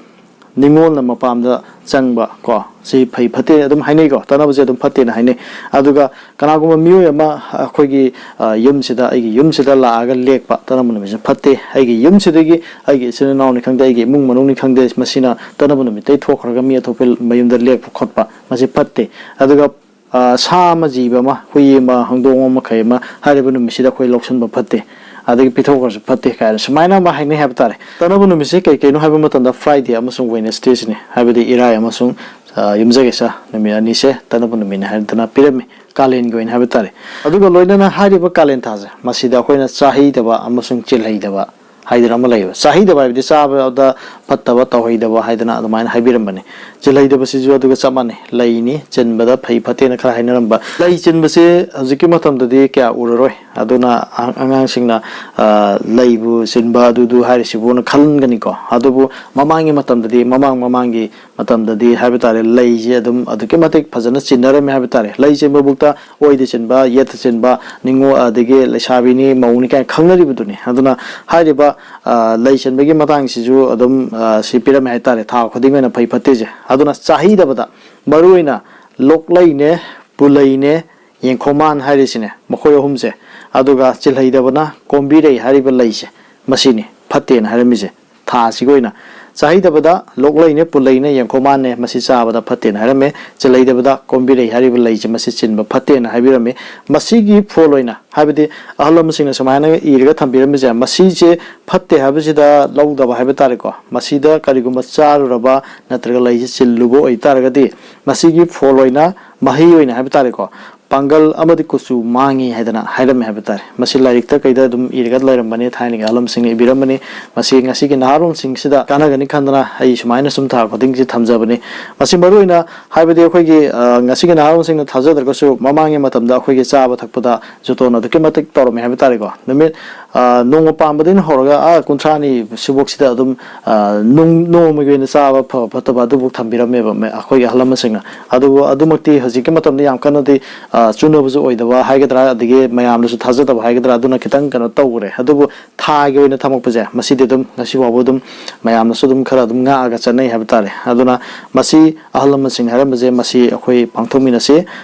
ꯅꯤꯉꯣꯜꯅ ꯃꯄꯥꯝꯗ ꯆꯪꯕ ꯀꯣ, ꯁꯤ ꯐꯩ ꯐꯠꯇꯦ ꯑꯗꯨꯝ ꯍꯥꯏꯅꯩꯀꯣ, ꯇꯠꯅꯕꯁꯦ ꯑꯗꯨꯝ ꯐꯠꯇꯦꯅ ꯍꯥꯏꯅꯩ꯫ ꯑꯗꯨꯒ ꯀꯅꯥꯒꯨꯝꯕ ꯃꯤꯑꯣꯏ ꯑꯃ ꯑꯩꯈꯣꯏꯒꯤ, ꯑ, ꯌꯨꯝꯁꯤꯗ, ꯑꯩꯒꯤ ꯌꯨꯝꯁꯤꯗ ꯂꯥꯛꯑꯒ ꯂꯦꯛꯄ, ꯇꯠꯅꯕ ꯅꯨꯃꯤꯠꯁꯦ ꯐꯠꯇꯦ꯫ ꯑꯩꯒꯤ ꯌꯨꯝꯁꯤꯗꯒꯤ ꯑꯩꯒꯤ ꯏꯆꯤꯟ ꯏꯅꯥꯎꯅꯤ ꯈꯪꯗꯦ, ꯑꯩꯒꯤ ꯏꯃꯨꯡ ꯃꯅꯨꯡꯅꯤ ꯈꯪꯗꯦ, ꯃꯁꯤꯅ ꯇꯠꯅꯕ ꯅꯨꯃꯤꯠꯇꯩ ꯊꯣꯛꯈ꯭ꯔꯒ ꯃꯤ ꯑꯇꯣꯞꯄ ꯃꯌꯨꯝꯗ ꯂꯦꯛꯄ ꯈꯣꯠꯄ, ꯃꯁꯤ ꯐꯠꯇꯦ꯫ ꯑꯗꯨꯒ ꯑ, ꯁꯥ ꯑꯃ, ꯖꯤꯕ ꯑꯃ, ꯍꯨꯏ ꯑꯃ, ꯍꯧꯗꯣꯡ ꯑꯃ, ꯀꯩ ꯑꯃ, ꯍꯥꯏꯔꯤꯕ ꯅꯨꯃꯤꯠꯁꯤꯗ ꯑꯩꯈꯣꯏ ꯂꯧꯁꯤꯟꯕ ꯐꯠꯇꯦ, ꯑꯗꯒꯤ ꯄꯤꯊꯣꯛꯈ꯭ꯔꯁꯨ ꯐꯠꯇꯦ ꯀꯥꯏꯅ ꯁꯨꯃꯥꯏꯅ ꯑꯃ ꯍꯥꯏꯅꯩ ꯍꯥꯏꯕ ꯇꯥꯔꯦ꯫ ꯇꯠꯅꯕ ꯅꯨꯃꯤꯠꯁꯦ ꯀꯩ ꯀꯩꯅꯣ ꯍꯥꯏꯕ ꯃꯇꯝꯗ Friday ꯑꯃꯁꯨꯡ Wednesdayꯁꯤꯅꯤ, ꯍꯥꯏꯕꯗꯤ ꯏꯔꯥꯏ ꯑꯃꯁꯨꯡ, ꯑ, ꯌꯨꯝꯖꯀꯩꯁ ꯅꯨꯃꯤꯠ ꯑꯅꯤꯁꯦ ꯇꯠꯅꯕ ꯅꯨꯃꯤꯠꯅꯤ ꯍꯥꯏꯗꯅ ꯄꯤꯔꯝꯃꯤ, ꯀꯥꯂꯦꯟꯒꯤ ꯑꯣꯏꯅ ꯍꯥꯏꯕ ꯇꯥꯔꯦ꯫ ꯑꯗꯨꯒ ꯂꯣꯏꯅꯅ ꯍꯥꯏꯔꯤꯕ ꯀꯥꯂꯦꯟ ꯊꯥꯁꯦ, ꯃꯁꯤꯗ ꯑꯩꯈꯣꯏꯅ ꯆꯥꯍꯩꯗꯕ ꯑꯃꯁꯨꯡ ꯆꯤꯜꯍꯩꯗꯕ ꯍꯥꯏꯗꯅ ꯑꯃ ꯂꯩꯌꯦꯕ꯫ ꯆꯥꯍꯩꯗꯕ ꯍꯥꯏꯕꯗꯤ ꯆꯥꯕꯗ ꯐꯠꯇꯕ, ꯇꯧꯍꯩꯗꯕ ꯍꯥꯏꯗꯅ ꯑꯗꯨꯃꯥꯏꯅ ꯍꯥꯏꯕꯤꯔꯝꯕꯅꯤ꯫ ꯆꯤꯜꯍꯩꯗꯕꯁꯤꯁꯨ ꯑꯗꯨꯒ ꯆꯞ ꯃꯥꯟꯅꯩ, ꯂꯩꯅꯤ ꯆꯤꯟꯕꯗ ꯐꯩ ꯐꯠꯇꯦꯅ ꯈꯔ ꯍꯥꯏꯅꯔꯝꯕ꯫ ꯂꯩ ꯆꯤꯟꯕꯁꯦ ꯍꯧꯖꯤꯛꯀꯤ ꯃꯇꯝꯗꯗꯤ ꯀꯌꯥ ꯎꯔꯔꯣꯏ, ꯑꯗꯨꯅ ꯑ-, ꯑꯉꯥꯡꯁꯤꯡꯅ, ꯑ, ꯂꯩꯕꯨ ꯆꯤꯟꯕ ꯑꯗꯨꯗꯨ ꯍꯥꯏꯔꯤꯁꯤꯕꯨꯅ ꯈꯟꯒꯅꯤꯀꯣ꯫ ꯑꯗꯨꯕꯨ ꯃꯃꯥꯡꯒꯤ ꯃꯇꯝꯗꯗꯤ, ꯃꯃꯥꯡ ꯃꯃꯥꯡꯒꯤ ꯃꯇꯝꯗꯗꯤ ꯍꯥꯏꯕ ꯇꯥꯔꯦ, ꯂꯩꯁꯦ ꯑꯗꯨꯝ ꯑꯗꯨꯛꯀꯤ ꯃꯇꯤꯛ ꯐꯖꯅ ꯆꯤꯟꯅꯔꯝꯃꯦ ꯍꯥꯏꯕ ꯇꯥꯔꯦ꯫ ꯂꯩ ꯆꯤꯟꯕꯕꯨꯛꯇ ꯑꯣꯏꯗ ꯆꯤꯟꯕ, ꯌꯦꯠꯇ ꯆꯤꯟꯕ, ꯅꯤꯡꯉꯣ-, ꯑꯗꯒꯤ ꯂꯩꯁꯥꯕꯤꯅꯤ, ꯃꯧꯅꯤ ꯀꯥꯏꯅ ꯈꯪꯅꯔꯤꯕꯗꯨꯅꯤ꯫ ꯑꯗꯨꯅ ꯍꯥꯏꯔꯤꯕ, ꯑ, ꯂꯩ ꯆꯤꯟꯕꯒꯤ ꯃꯇꯥꯡꯁꯤꯁꯨ ꯑꯗꯨꯝ, ꯑ, ꯁꯤ ꯄꯤꯔꯝꯃꯦ ꯍꯥꯏ ꯇꯥꯔꯦ, ꯊꯥ ꯈꯨꯗꯤꯡꯒꯤ ꯑꯣꯏꯅ ꯐꯩ ꯐꯠꯇꯦꯁꯦ꯫ ꯑꯗꯨꯅ ꯆꯥꯍꯩꯗꯕꯗ ꯃꯔꯨꯑꯣꯏꯅ ꯂꯣꯛꯂꯩꯅꯦ, ꯄꯨꯂꯩꯅꯦ, ꯌꯦꯡꯈꯣꯃꯥꯟ ꯍꯥꯏꯔꯤꯁꯤꯅꯦ, ꯃꯈꯣꯏ ꯑꯍꯨꯝꯁꯦ꯫ ꯑꯗꯨꯒ ꯆꯤꯜꯍꯩꯗꯕꯅ ꯀꯣꯝꯕꯤꯔꯩ ꯍꯥꯏꯔꯤꯕ ꯂꯩꯁꯦ, ꯃꯁꯤꯅꯤ ꯐꯠꯇꯦꯅ ꯍꯥꯏꯔꯝꯃꯤꯁꯦ꯫ ꯊꯥ ꯑꯁꯤꯒꯤ ꯑꯣꯏꯅ ꯆꯥꯍꯩꯗꯕꯗ ꯂꯣꯛꯂꯩꯅꯦ, ꯄꯨꯂꯩꯅꯦ, ꯌꯦꯡꯈꯣꯃꯥꯟꯅꯦ, ꯃꯁꯤ ꯆꯥꯕꯗ ꯐꯠꯇꯦꯅ ꯍꯥꯏꯔꯝꯃꯦ꯫ ꯆꯤꯜꯍꯩꯗꯕꯗ ꯀꯣꯝꯕꯤꯔꯩ ꯍꯥꯏꯔꯤꯕ ꯂꯩꯁꯦ, ꯃꯁꯤ ꯆꯤꯟꯕ ꯐꯠꯇꯦꯅ ꯍꯥꯏꯕꯤꯔꯝꯃꯤ꯫ ꯃꯁꯤꯒꯤ ꯐꯣꯜ ꯑꯣꯏꯅ, ꯍꯥꯏꯕꯗꯤ ꯑꯍꯜ ꯂꯃꯟꯁꯤꯡꯅ ꯁꯨꯃꯥꯏꯅ ꯏꯔꯒ ꯊꯝꯕꯤꯔꯝꯃꯤꯁꯦ, ꯃꯁꯤꯁꯦ ꯐꯠꯇꯦ ꯍꯥꯏꯕꯁꯤꯗ ꯂꯧꯗꯕ ꯍꯥꯏꯕ ꯇꯥꯔꯦꯀꯣ꯫ ꯃꯁꯤꯗ ꯀꯔꯤꯒꯨꯝꯕ ꯆꯥꯔꯨꯔꯕ ꯅꯠꯇ꯭ꯔꯒ ꯂꯩꯁꯦ ꯆꯤꯜꯂꯨꯕ ꯑꯣꯏꯇꯥꯔꯒꯗꯤ, ꯃꯁꯤꯒꯤ ꯐꯣꯜ ꯑꯣꯏꯅ, ꯃꯍꯩ ꯑꯣꯏꯅ ꯍꯥꯏꯕ ꯇꯥꯔꯦꯀꯣ, ꯄꯥꯡꯒꯜ ꯑꯃꯗꯤ ꯀꯨꯆꯨ ꯃꯥꯡꯉꯤ ꯍꯥꯏꯗꯅ ꯍꯥꯏꯔꯝꯃꯦ ꯍꯥꯏꯕ ꯇꯥꯔꯦ꯫ ꯃꯁꯤ ꯂꯥꯏꯔꯤꯛꯇ ꯀꯩꯗ ꯑꯗꯨꯝ ꯏꯔꯒ ꯂꯩꯔꯝꯕꯅꯤ, ꯊꯥꯏꯅꯒꯤ ꯑꯍꯜ ꯂꯃꯟꯁꯤꯡꯅ ꯏꯕꯤꯔꯝꯕꯅꯤ꯫ ꯃꯁꯤ ꯉꯁꯤꯒꯤ ꯅꯍꯥꯔꯣꯜꯁꯤꯡꯁꯤꯗ ꯀꯥꯟꯅꯒꯅꯤ ꯈꯟꯗꯅ ꯑꯩ ꯁꯨꯃꯥꯏꯅ ꯁꯨꯝ ꯊꯥ ꯈꯨꯗꯤꯡꯒꯤ ꯊꯝꯖꯕꯅꯤ꯫ ꯃꯁꯤ ꯃꯔꯨꯑꯣꯏꯅ ꯍꯥꯏꯕꯗꯤ ꯑꯩꯈꯣꯏꯒꯤ, ꯑ, ꯉꯁꯤꯒꯤ ꯅꯍꯥꯔꯣꯜꯁꯤꯡꯅ ꯊꯥꯖꯗ꯭ꯔꯒꯁꯨ ꯃꯃꯥꯡꯒꯤ ꯃꯇꯝꯗ ꯑꯩꯈꯣꯏꯒꯤ ꯆꯥꯕ ꯊꯛꯄꯗ ꯖꯣꯇꯣꯟ ꯑꯗꯨꯛꯀꯤ ꯃꯇꯤꯛ ꯇꯧꯔꯝꯃꯦ ꯍꯥꯏꯕ ꯇꯥꯔꯦꯀꯣ꯫ ꯅꯨꯃꯤꯠ, ꯑ, ꯅꯣꯡꯃ ꯄꯥꯟꯕꯗꯒꯤꯅ ꯍꯧꯔꯒ, ꯑ, ꯀꯨꯟꯊ꯭ꯔꯥꯅꯤ ꯁꯤꯐꯧꯁꯤꯗ ꯑꯗꯨꯝ, ꯑ, ꯅꯣꯡ-, ꯅꯣꯡꯃꯒꯤ ꯑꯣꯏꯅ ꯆꯥꯕ ꯐꯕ ꯐꯠꯇꯕ ꯑꯗꯨꯕꯨ ꯊꯝꯕꯤꯔꯝꯃꯦꯕ ꯃ-, ꯑꯩꯈꯣꯏꯒꯤ ꯑꯍꯜ ꯂꯃꯟꯁꯤꯡꯅ꯫ ꯑꯗꯨꯕꯨ ꯑꯗꯨꯃꯛꯇꯤ ꯍꯧꯖꯤꯛꯀꯤ ꯃꯇꯝꯗ ꯌꯥꯝ ꯀꯟꯅꯗꯤ, ꯑ, ꯆꯨꯅꯕꯁꯨ ꯑꯣꯏꯗꯕ ꯍꯥꯏꯒꯗ꯭ꯔꯥ, ꯑꯗꯒꯤ ꯃꯌꯥꯝꯅꯁꯨ ꯊꯥꯖꯗꯕ ꯍꯥꯏꯒꯗ꯭ꯔꯥ, ꯑꯗꯨꯅ ꯈꯤꯇꯪ ꯀꯩꯅꯣ ꯇꯧꯈ꯭ꯔꯦ꯫ ꯑꯗꯨꯕꯨ ꯊꯥꯒꯤ ꯑꯣꯏꯅ ꯊꯝꯃꯛꯄꯁꯦ, ꯃꯁꯤꯗꯤ ꯑꯗꯨꯝ ꯉꯁꯤ ꯐꯥꯎꯕ ꯑꯗꯨꯝ ꯃꯌꯥꯝꯅꯁꯨ ꯑꯗꯨꯝ ꯈꯔ ꯑꯗꯨꯝ ꯉꯥꯛꯑꯒ ꯆꯠꯅꯩ ꯍꯥꯏꯕ ꯇꯥꯔꯦ꯫ ꯑꯗꯨꯅ ꯃꯁꯤ ꯑꯍꯜ ꯂꯃꯟꯁꯤꯡꯅ ꯍꯥꯏꯔꯝꯕꯁꯦ, ꯃꯁꯤ ꯑꯩꯈꯣꯏ ꯄꯥꯡꯊꯣꯛꯃꯤꯟꯅꯁꯤ꯫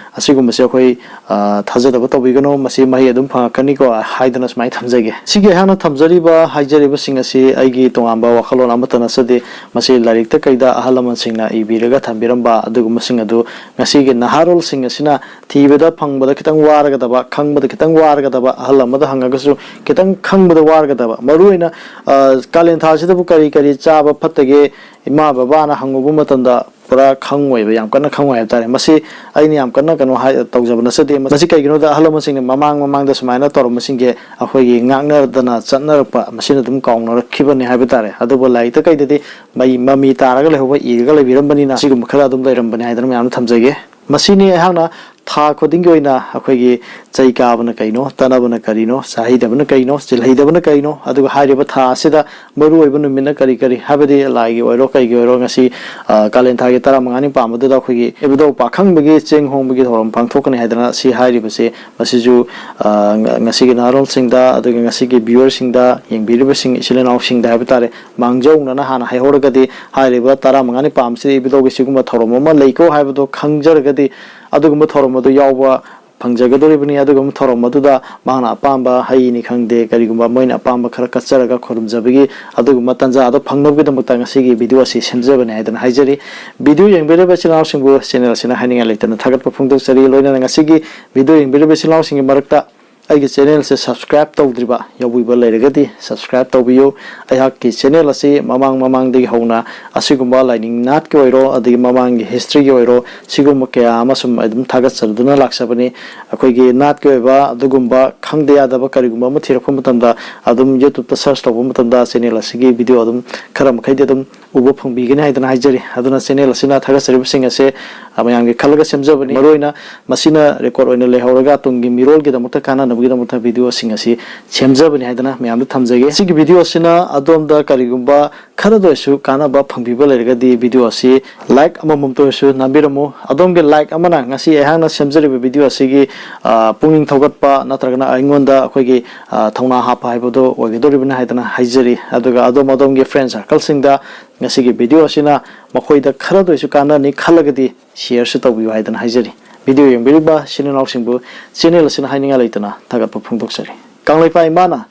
ꯑꯁꯤꯒꯨꯝꯕꯁꯦ ꯑꯩꯈꯣꯏ, ꯑ, ꯊꯥꯖꯗꯕ ꯇꯧꯕꯤꯒꯅꯨ, ꯃꯁꯤ ꯃꯍꯩ ꯑꯗꯨꯝ ꯐꯪꯉꯛꯀꯅꯤꯀꯣ ꯍꯥꯏꯗꯅ ꯁꯨꯃꯥꯏꯅ ꯊꯝꯖꯒꯦ꯫ ꯁꯤꯒꯤ ꯑꯩꯍꯥꯛꯅ ꯊꯝꯖꯔꯤꯕ, ꯍꯥꯏꯖꯔꯤꯕꯁꯤꯡ ꯑꯁꯤ ꯑꯩꯒꯤ ꯇꯣꯉꯥꯟꯕ ꯋꯥꯈꯜꯂꯣꯟ ꯑꯃꯠꯇ ꯅꯠꯆꯗꯦ꯫ ꯃꯁꯤ ꯂꯥꯏꯔꯤꯛꯇ ꯀꯩꯗ ꯑꯍꯜ ꯂꯃꯟꯁꯤꯡꯅ ꯏꯕꯤꯔꯒ ꯊꯝꯕꯤꯔꯝꯕ ꯑꯗꯨꯒꯨꯝꯕꯁꯤꯡ ꯑꯗꯨ ꯉꯁꯤꯒꯤ ꯅꯍꯥꯔꯣꯜꯁꯤꯡ ꯑꯁꯤꯅ ꯊꯤꯕꯗ ꯐꯪꯕꯗ ꯈꯤꯇꯪ ꯋꯥꯔꯒꯗꯕ, ꯈꯪꯕꯗ ꯈꯤꯇꯪ ꯋꯥꯔꯒꯗꯕ, ꯑꯍꯜ ꯑꯃꯗ ꯍꯪꯉꯒꯁꯨ ꯈꯤꯇꯪ ꯈꯪꯕꯗ ꯋꯥꯔꯒꯗꯕ, ꯃꯔꯨꯑꯣꯏꯅ, ꯑ, ꯀꯥꯂꯦꯟ ꯊꯥꯁꯤꯗꯕꯨ ꯀꯔꯤ ꯀꯔꯤ ꯆꯥꯕ ꯐꯠꯇꯒꯦ, ꯏꯃꯥ ꯕꯕꯥꯅ ꯍꯪꯉꯨꯕ ꯃꯇꯝꯗ ꯄꯨꯔꯥ ꯈꯪꯉꯣꯏꯕ, ꯌꯥꯝ ꯀꯟꯅ ꯈꯪꯉꯣꯏ ꯍꯥꯏꯕ ꯇꯥꯔꯦ꯫ ꯃꯁꯤ ꯑꯩꯅ ꯌꯥꯝ ꯀꯟꯅ ꯀꯩꯅꯣ ꯍꯥꯏ, ꯇꯧꯖꯕ ꯅꯠꯆꯗꯦ꯫ ꯃꯁꯤ ꯀꯩꯒꯤꯅꯣꯗ, ꯑꯍꯜ ꯂꯃꯟꯁꯤꯡꯅ ꯃꯃꯥꯡ ꯃꯃꯥꯡꯗ ꯁꯨꯃꯥꯏꯅ ꯇꯧꯔꯝꯕꯁꯤꯡꯁꯦ ꯑꯩꯈꯣꯏꯒꯤ ꯉꯥꯛꯅꯗꯅ ꯆꯠꯅꯔꯛꯄ, ꯃꯁꯤꯅ ꯑꯗꯨꯝ ꯀꯥꯎꯅꯔꯛꯈꯤꯕꯅꯤ ꯍꯥꯏꯕ ꯇꯥꯔꯦ꯫ ꯑꯗꯨꯕꯨ ꯂꯥꯏꯔꯤꯛꯇ ꯀꯩꯗꯗꯤ ꯃꯩ ꯃꯃꯤ ꯇꯥꯔꯒ ꯂꯩꯍꯧꯕ, ꯏꯔꯒ ꯂꯩꯕꯤꯔꯝꯕꯅꯤꯅ ꯁꯤꯒꯨꯝꯕ ꯈꯔ ꯑꯗꯨꯝ ꯂꯩꯔꯝꯕꯅꯤ ꯍꯥꯏꯗꯅ ꯃꯌꯥꯝꯅ ꯊꯝꯖꯒꯦ꯫ ꯃꯁꯤꯅꯤ ꯑꯩꯍꯥꯛꯅ ꯊꯥ ꯈꯨꯗꯤꯡꯒꯤ ꯑꯣꯏꯅ ꯑꯩꯈꯣꯏꯒꯤ ꯆꯩ ꯀꯥꯕꯅ ꯀꯩꯅꯣ, ꯇꯅꯕꯅ ꯀꯔꯤꯅꯣ, ꯆꯥꯍꯩꯗꯕꯅ ꯀꯩꯅꯣ, ꯆꯤꯜꯍꯩꯗꯕꯅ ꯀꯩꯅꯣ, ꯑꯗꯨꯒ ꯍꯥꯏꯔꯤꯕ ꯊꯥ ꯑꯁꯤꯗ ꯃꯔꯨꯑꯣꯏꯕ ꯅꯨꯃꯤꯠꯅ ꯀꯔꯤ ꯀꯔꯤ, ꯍꯥꯏꯕꯗꯤ ꯂꯥꯏꯒꯤ ꯑꯣꯏꯔꯣ ꯀꯩꯒꯤ ꯑꯣꯏꯔꯣ, ꯉꯁꯤ, ꯑ, ꯀꯥꯂꯦꯟ ꯊꯥꯒꯤ ꯇꯔꯥꯃꯉꯥꯅꯤ ꯄꯥꯟꯕꯗꯨꯗ ꯑꯩꯈꯣꯏꯒꯤ ꯏꯕꯨꯙꯧ ꯄꯥꯈꯪꯕꯒꯤ ꯆꯦꯡ ꯍꯣꯡꯕꯒꯤ ꯊꯧꯔꯝ ꯄꯥꯡꯊꯣꯛꯀꯅꯤ ꯍꯥꯏꯗꯅ ꯁꯤ ꯍꯥꯏꯔꯤꯕꯁꯦ, ꯃꯁꯤꯁꯨ, ꯑ, ꯉ-, ꯉꯁꯤꯒꯤ ꯅꯍꯥꯔꯣꯜꯁꯤꯡꯗ, ꯑꯗꯨꯒ ꯉꯁꯤꯒꯤ viewerꯁꯤꯡꯗ, ꯌꯦꯡꯕꯤꯔꯤꯕꯁꯤꯡ, ꯏꯆꯤꯜ ꯏꯅꯥꯎꯁꯤꯡꯗ ꯍꯥꯏꯕ ꯇꯥꯔꯦ, ꯃꯥꯡꯖꯧꯅꯅ ꯍꯥꯟꯅ ꯍꯥꯏꯍꯧꯔꯒꯗꯤ, ꯍꯥꯏꯔꯤꯕ ꯇꯔꯥꯃꯉꯥꯅꯤ ꯄꯥꯟꯕꯁꯤꯗ ꯏꯕꯨꯙꯧꯒꯤ ꯁꯤꯒꯨꯝꯕ ꯊꯧꯔꯝ ꯑꯃ ꯂꯩꯀꯣ ꯍꯥꯏꯕꯗꯣ ꯈꯪꯖꯔꯒꯗꯤ, ꯑꯗꯨꯒꯨꯝꯕ ꯊꯧꯔꯝ ꯑꯗꯨ ꯌꯥꯎꯕ ꯐꯪꯖꯒꯗꯧꯔꯤꯕꯅꯤ꯫ ꯑꯗꯨꯒꯨꯝꯕ ꯊꯧꯔꯝ ꯑꯗꯨꯗ ꯃꯍꯥꯛꯅ ꯑꯄꯥꯝꯕ ꯍꯩꯅꯤ ꯈꯪꯗꯦ, ꯀꯔꯤꯒꯨꯝꯕ ꯃꯣꯏꯅ ꯑꯄꯥꯝꯕ ꯈꯔ ꯀꯠꯆꯔꯒ ꯈꯨꯔꯨꯝꯖꯕꯒꯤ ꯑꯗꯨꯒꯨꯝꯕ ꯇꯥꯟꯖꯥ ꯑꯗꯨ ꯐꯪꯅꯕꯒꯤꯗꯃꯛꯇ ꯉꯁꯤꯒꯤ video ꯑꯁꯤ ꯁꯦꯝꯖꯕꯅꯤ ꯍꯥꯏꯗꯅ ꯍꯥꯏꯖꯔꯤ꯫ Video ꯌꯦꯡꯕꯤꯔꯤꯕ ꯏꯆꯤꯜ ꯏꯅꯥꯎꯁꯤꯡꯕꯨ channel ꯑꯁꯤꯅ ꯍꯥꯏꯅꯤꯡꯉꯥꯏ ꯂꯩꯇꯅ ꯊꯥꯒꯠꯄ ꯐꯣꯡꯗꯣꯛꯆꯔꯤ꯫ ꯂꯣꯏꯅꯅ ꯉꯁꯤꯒꯤ video ꯌꯦꯡꯕꯤꯔꯤꯕ ꯏꯆꯤꯜ ꯏꯅꯥꯎꯁꯤꯡꯒꯤ ꯃꯔꯛꯇ ꯑꯩꯒꯤ ꯆꯦꯅꯦꯜꯁꯦ ꯁꯕꯁꯀ꯭ꯔꯥꯏꯕ ꯇꯧꯗ꯭ꯔꯤꯕ ꯌꯥꯎꯕꯤꯕ ꯂꯩꯔꯒꯗꯤ ꯁꯕꯁꯀ꯭ꯔꯥꯏꯕ ꯇꯧꯕꯤꯌꯨ꯫ ꯑꯩꯍꯥꯛꯀꯤ ꯆꯦꯅꯦꯜ ꯑꯁꯤ ꯃꯃꯥꯡ ꯃꯃꯥꯡꯗꯒꯤ ꯍꯧꯅ ꯑꯁꯤꯒꯨꯝꯕ ꯂꯥꯏꯅꯤꯡ ꯅꯥꯠꯀꯤ ꯑꯣꯏꯔꯣ, ꯑꯗꯒꯤ ꯃꯃꯥꯡꯒꯤ ꯍꯤꯁꯇ꯭ꯔꯤꯒꯤ ꯑꯣꯏꯔꯣ, ꯁꯤꯒꯨꯝꯕ ꯀꯌꯥ ꯑꯃ ꯁꯨꯝ ꯑꯗꯨꯝ ꯊꯥꯒꯠꯆꯗꯨꯅ ꯂꯥꯛꯆꯕꯅꯤ꯫ ꯑꯩꯈꯣꯏꯒꯤ ꯅꯥꯠꯀꯤ ꯑꯣꯏꯕ ꯑꯗꯨꯒꯨꯝꯕ ꯈꯪꯗ ꯌꯥꯗꯕ ꯀꯔꯤꯒꯨꯝꯕ ꯑꯃ ꯊꯤꯔꯛꯄ ꯃꯇꯝꯗ ꯑꯗꯨꯝ YouTube ꯇ search ꯇꯧꯕ ꯃꯇꯝꯗ ꯆꯦꯅꯦꯜ ꯑꯁꯤꯒꯤ ꯚꯤꯗꯤꯑꯣ ꯑꯗꯨꯝ ꯈꯔ ꯃꯈꯩꯗꯤ ꯑꯗꯨꯝ ꯎꯕ ꯐꯪꯕꯤꯒꯅꯤ ꯍꯥꯏꯗꯅ ꯍꯥꯏꯖꯔꯤ꯫ ꯑꯗꯨꯅ ꯆꯦꯅꯦꯜ ꯑꯁꯤꯅ ꯊꯥꯒꯠꯆꯔꯤꯕꯁꯤꯡ ꯑꯁꯦ, ꯑ, ꯃꯌꯥꯝꯒꯤ ꯈꯜꯂꯒ ꯁꯦꯝꯖꯕꯅꯤ꯫ ꯃꯔꯨꯑꯣꯏꯅ ꯃꯁꯤꯅ ꯔꯦꯀꯣꯔꯗ ꯑꯣꯏꯅ ꯂꯩꯍꯧꯔꯒ ꯇꯨꯡꯒꯤ ꯃꯤꯔꯣꯜꯒꯤꯗꯃꯛꯇ ꯀꯥꯟꯅꯅꯕꯒꯤꯗꯃꯛꯇ ꯚꯤꯗꯤꯑꯣꯁꯤꯡ ꯑꯁꯤ ꯁꯦꯝꯖꯕꯅꯤ ꯍꯥꯏꯗꯅ ꯃꯌꯥꯝꯗ ꯊꯝꯖꯒꯦ꯫ ꯁꯤꯒꯤ ꯚꯤꯗꯤꯑꯣ ꯑꯁꯤꯅ ꯑꯗꯣꯝꯗ ꯀꯔꯤꯒꯨꯝꯕ ꯈꯔꯗ ꯑꯣꯏꯔꯁꯨ ꯀꯥꯟꯅꯕ ꯐꯪꯕꯤꯕ ꯂꯩꯔꯒꯗꯤ ꯚꯤꯗꯤꯑꯣ ꯑꯁꯤ ꯂꯥꯏꯛ ꯑꯃꯃꯝꯇ ꯑꯣꯏꯔꯁꯨ ꯅꯝꯕꯤꯔꯝꯃꯨ꯫ ꯑꯗꯣꯝꯒꯤ ꯂꯥꯏꯛ ꯑꯃꯅ ꯉꯁꯤ ꯑꯩꯍꯥꯛꯅ ꯁꯦꯝꯖꯔꯤꯕ ꯚꯤꯗꯤꯑꯣ ꯑꯁꯤꯒꯤ, ꯑ, ꯄꯨꯛꯅꯤꯡ ꯊꯧꯒꯠꯄ ꯅꯠꯇ꯭ꯔꯒꯅ ꯑꯩꯉꯣꯟꯗ ꯑꯩꯈꯣꯏꯒꯤ, ꯑ, ꯊꯧꯅꯥ ꯍꯥꯞꯄ ꯍꯥꯏꯕꯗꯨ ꯑꯣꯏꯒꯗꯧꯔꯤꯕꯅꯤ ꯍꯥꯏꯗꯅ ꯍꯥꯏꯖꯔꯤ꯫ ꯑꯗꯨꯒ ꯑꯗꯣꯝ ꯑꯗꯣꯝꯒꯤ ꯐ꯭ꯔꯦꯟ ꯁꯥꯔꯀꯜꯁꯤꯡꯗ ꯉꯁꯤꯒꯤ ꯚꯤꯗꯤꯑꯣ ꯑꯁꯤꯅ ꯃꯈꯣꯏꯗ ꯈꯔꯗ ꯑꯣꯏꯔꯁꯨ ꯀꯥꯟꯅꯅꯤ ꯈꯜꯂꯒꯗꯤ ꯁꯤꯌꯔꯁꯨ ꯇꯧꯕꯤꯌꯨ ꯍꯥꯏꯗꯅ ꯍꯥꯏꯖꯔꯤ꯫ ꯚꯤꯗꯤꯑꯣ ꯌꯦꯡꯕꯤꯔꯤꯕ ꯏꯆꯤꯟ ꯏꯅꯥꯎꯁꯤꯡꯕꯨ ꯆꯦꯅꯦꯜ ꯑꯁꯤꯅ ꯍꯥꯏꯅꯤꯡꯉꯥꯏ ꯂꯩꯇꯅ ꯊꯥꯒꯠꯄ ꯐꯣꯡꯗꯣꯛꯆꯔꯤ꯫ ꯀꯪꯂꯩꯄꯥꯛ ꯏꯃꯥꯅ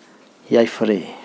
ꯌꯥꯏꯐꯔꯦ꯫